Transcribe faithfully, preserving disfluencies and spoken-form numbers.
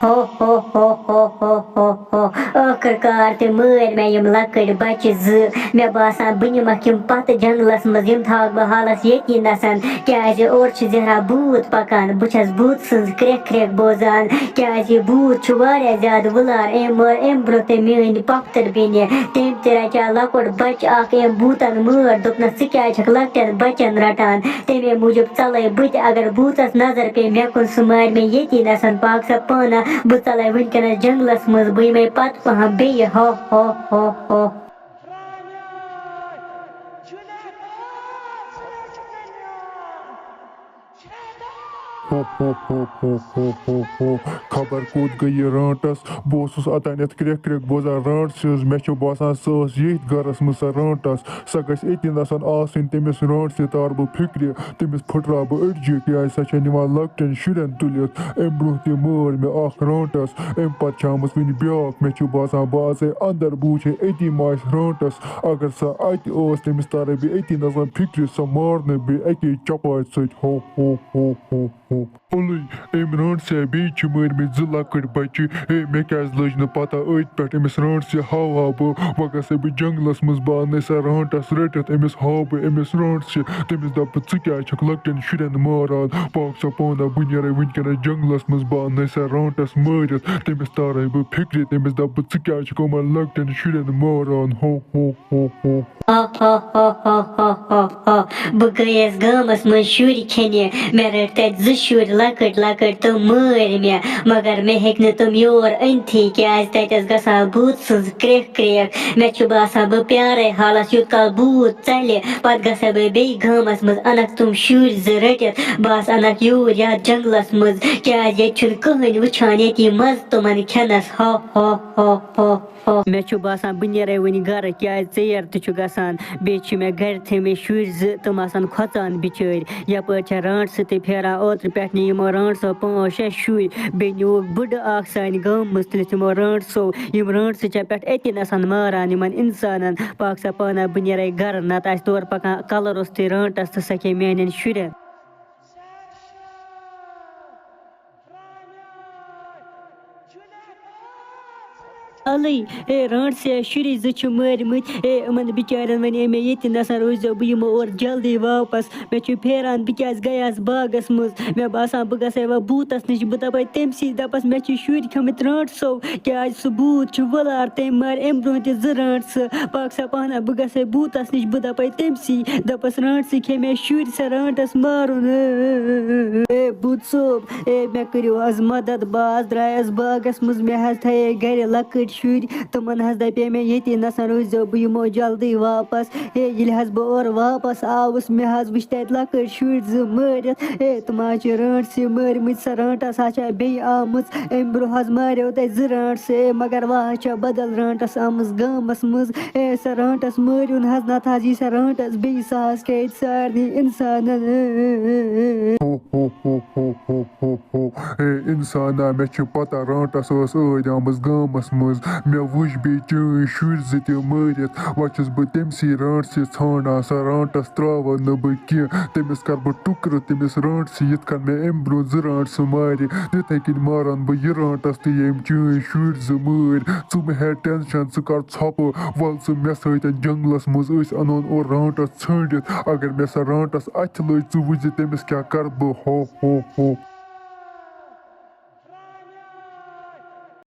ہو ہو ہو ہو ہو ہو ہو۔ ٲخٕر کار تہِ مٲرۍ مےٚ یِم لۄکٕٹۍ بچہِ زٕ۔ مےٚ باسان، بہٕ نِمکھ یِم پتہٕ جنگلس منٛز، یِم تھاوکھ بہٕ حالس ییٚتی نسن، کیازِ اورٕ چھِ زہرا بھوٗت پکان۔ بہٕ چھَس بھوٗت سٕنٛز کرٛٮ۪کھ کرٛٮ۪کھ بوزان، کیازِ یہِ بھوٗت چھُ واریاہ زیادٕ وُلار۔ أمۍ مٲر اَمہِ برٛونٛہہ تہِ میٛٲنۍ پۄپھ تہٕ بیٚنہِ، تٔمۍ تہِ رچیو لۄکُٹ بچہٕ اکھ۔ أمۍ بھوٗتن مٲر، دوٚپنس، "ژٕ کیازِ چھکھ لۄکٹٮ۪ن بچن رٹان؟" تمے موٗجوٗب ژلے بہٕ تہِ۔ اگر بھوٗتس نظر پیٚیہِ مےٚ کُن، سُہ مارِ مےٚ ییٚتی نسن۔ پاک سا پانہ، بہٕ ژلے وٕنکیٚنس جنگلس منٛز، بہٕ یِمے پتہٕ پہم بیٚیہِ۔ ہو ہو ہو ہو۔ ہو ہو ہو ہو ہو ہو ہو۔ خبر کوٚت گٔے یہِ رانٹس؟ بہٕ اوسُس اوتانٮ۪تھ کرٛٮ۪کھ کرٛٮ۪کھ بوزان رانٹس ہٕنٛز۔ مےٚ چھُ باسان، سۄ ٲس ییٚتھۍ گرس منٛز سۄ رانٹس۔ سۄ گژھِ أتی نسن آسٕنۍ۔ تٔمِس رانٹسہِ تارٕ بہٕ فِکرِ، تٔمِس پھٕٹراوٕ بہٕ أڈجہِ، کیازِ سۄ چھےٚ نِوان لۄکٹٮ۪ن شُرٮ۪ن تُلِتھ۔ اَمہِ برٛونٛہہ تہِ مٲر مےٚ اکھ رانٹس، اَمہِ پتہٕ چھےٚ آمٕژ وٕنہِ بیٛاکھ۔ مےٚ چھُ باسان، بہٕ اژے اندر، بہٕ وٕچھے أتی ما آسہِ رانٹس۔ اگر سۄ اتہِ ٲس، تٔمِس تارے بہٕ أتی نسن فِکرِ، سۄ مارنہٕ بیٚیہِ اَکے چپاتہِ سۭتۍ۔ ہو ہو ہو ہو ہو۔ اُلُے، أمۍ رانٹسہِ بیٚیہِ چھِ مٲرمٕتۍ زٕ لۄکٕٹۍ بچہِ۔ ہے، مےٚ کیازِ لٔج نہٕ پتہ أتھۍ پٮ۪ٹھ؟ أمِس رانٹسہِ ہاوہا بہٕ، وۄنۍ گژھے بہٕ جنگلس منٛز، بہٕ انہٕ سۄ رانٹس رٔٹِتھ۔ أمِس ہاوٕ بہٕ أمِس رانٹسہِ، تٔمِس دپہٕ بہٕ، "ژٕ کیازِ چھکھ لۄکٹٮ۪ن شُرٮ۪ن ماران؟" پاک سا پانہ، بہٕ نیرے وٕنکیٚنس جنگلس منٛز، بہٕ انہٕ سۄ رانٹس مٲرِتھ۔ تٔمِس تارے بہٕ فِکرِ، تٔمِس دپہٕ بہٕ، "ژٕ کیازِ چھکھ یِمن لۄکٹٮ۪ن شُرٮ۪ن ماران؟" ہو ہو ہو ہو۔ ہا ہا ہا ہا ہا ہا ہا ہا۔ بہٕ گٔیَس گامَس منٛز شُرۍ کھیٚنہِ۔ مےٚ رٔٹۍ تَتہِ زٕ شُرۍ لۄکٕٹۍ لۄکٕٹۍ، تِم مٲرۍ مےٚ۔ مگر مےٚ ہیٚکۍ نہٕ تِم یور أنتھٕے، کیٛازِ تَتہِ ٲس گژھان بھوٗت سٕنٛز کرٛٮ۪کھ کرٛٮ۪کھ۔ مےٚ چھُ باسان، بہٕ پیٛارَے حالَس، یوٗت کال بھوٗت ژَلہِ۔ پَتہٕ گژھٕ بہٕ بیٚیہِ گامَس منٛز، اَنَکھ تِم شُرۍ زٕ رٔٹِتھ۔ بہٕ آسہٕ اَنَکھ یوٗرۍ یَتھ جنٛگلَس منٛز، کیٛازِ ییٚتہِ چھُنہٕ کٕہٕنۍ وٕچھان ییٚتہِ یہِ مَزٕ تِمَن کھٮ۪نَس۔ ہا ہا ہا ہا ہا۔ مےٚ چھُ باسان، بہٕ نیرے وۄنۍ گرٕ، کیازِ ژیر تہِ چھُ گژھان۔ بیٚیہِ چھِ مےٚ گرِ تھٲومٕتۍ شُرۍ زٕ، تِم آسن کھۄژان بِچٲرۍ۔ یپٲرۍ چھےٚ رانٹسہٕ تہِ پھیران۔ اوترٕ پٮ۪ٹھ نی یِمو رانٹسو پانٛژھ شےٚ شُرۍ، بیٚیہِ نیوٗکھ بٕڈٕ اکھ سانہِ گامہٕ منٛز تُلِتھ یِمو رانٹسو۔ یِم رانٹسہٕ چھےٚ پٮ۪ٹھ أتی نسن ماران یِمن انسانن۔ پاک سا پانہ، بہٕ نیرے گرٕ، نتہٕ آسہِ تورٕ پکان کلہٕ روٚستُے رانٹس تہٕ سۄ کھیٚیہِ میانٮ۪ن شُرٮ۪ن۔ الٕے، اے رانٹسے، شُرۍ زٕ چھِ مٲرمٕتۍ۔ اے، یِمن بِچارٮ۪ن وَنے مےٚ، ییٚتہِ نَسا روٗززیو، بہٕ یِمو اورٕ جلدی واپس۔ مےٚ چھُ پھیران، بہٕ کیٛازِ گٔیَس باغس منٛز؟ مےٚ باسان، بہٕ گژھے وۄنۍ بھوٗتس نِش۔ بہٕ دَپے تٔمۍ سٕے، دَپس، مےٚ چھِ شُرۍ کھیٚمٕتۍ رانٹسو، کیٛازِ سُہ بھوٗت چھُ وۄلار۔ تٔمۍ مارِ اَمہِ برٛونٛہہ تہِ زٕ رانٹسہٕ۔ پاک سا پانہ، بہٕ گژھے بھوٗتس نِش، بہٕ دَپے تٔمۍ سٕے، دَپس، رانٹسٕے کھیٚمے شُرۍ، سا رانٹس مارُن۔ اے بھوٗت صٲب، اے، مےٚ کٔرِو آز مدد، بہٕ آز درٛایس باغس منٛز، مےٚ حظ تھایے گرِ لۄکٕٹۍ شُرۍ، تِمن حظ دپے مےٚ، ییٚتی نسا روٗززیو، بہٕ یِمو جلدی واپس۔ ہے، ییٚلہِ حظ بہٕ اورٕ واپس آوُس، مےٚ حظ وٕچھ تتہِ لۄکٕٹۍ شُرۍ زٕ مٲرِتھ۔ ہے، تِم حظ چھِ رٲنٹسٕے مٲرمٕتۍ، سۄ رٲنٹس حظ چھےٚ بیٚیہِ آمٕژ۔ امہِ برونٛہہ حظ ماریو تتہِ زٕ رٲنٹس، ہے، مگر وۄنۍ حظ چھےٚ بدل رٲنٹس آمٕژ گامس منٛز۔ ہے، سۄ رٲنٹس مٲرِو نہٕ حظ، نتہٕ حظ یی سۄ رٲنٹس بیٚیہِ، سۄ حظ کھیٚیہِ سارنٕے انسانن۔ ہو ہو ہو ہو ہو ہو ہو۔ ہے انسانا، مےٚ چھِ پتہ رانٹس ٲس ٲدۍ آمٕژ گامس منٛز۔ مےٚ وٕچھ بیٚیہِ چٲنۍ شُرۍ زٕ تہِ مٲرِتھ۔ وۄنۍ چھُس بہٕ تٔمسٕے رانٹسہِ ژھانڈان، سۄ رانٹس تراوٕ نہٕ بہٕ کینٛہہ۔ تٔمِس کرٕ بہٕ ٹُکرٕ، تٔمِس رانٹسہِ، یِتھ کٔنۍ مےٚ امہِ برونٛہہ زٕ رانٹسہٕ مارِ، تِتھے کٔنۍ مارن بہٕ یہِ رانٹس تہِ، ییٚمۍ چٲنۍ شُرۍ زٕ مٲرۍ۔ ژٕ مہٕ ہے ٹینشن، ژٕ کر ژھۄپہٕ، ول ژٕ مےٚ سۭتۍ جنگلس منٛز، أسۍ انون اورٕ رانٹس ژھٲنڈِتھ۔ اگر مےٚ سۄ رانٹس اتھِ لٔج، ژٕ وٕچھ زِ تٔمِس کیٛاہ کرٕ بہٕ۔ ہو ہو ہو۔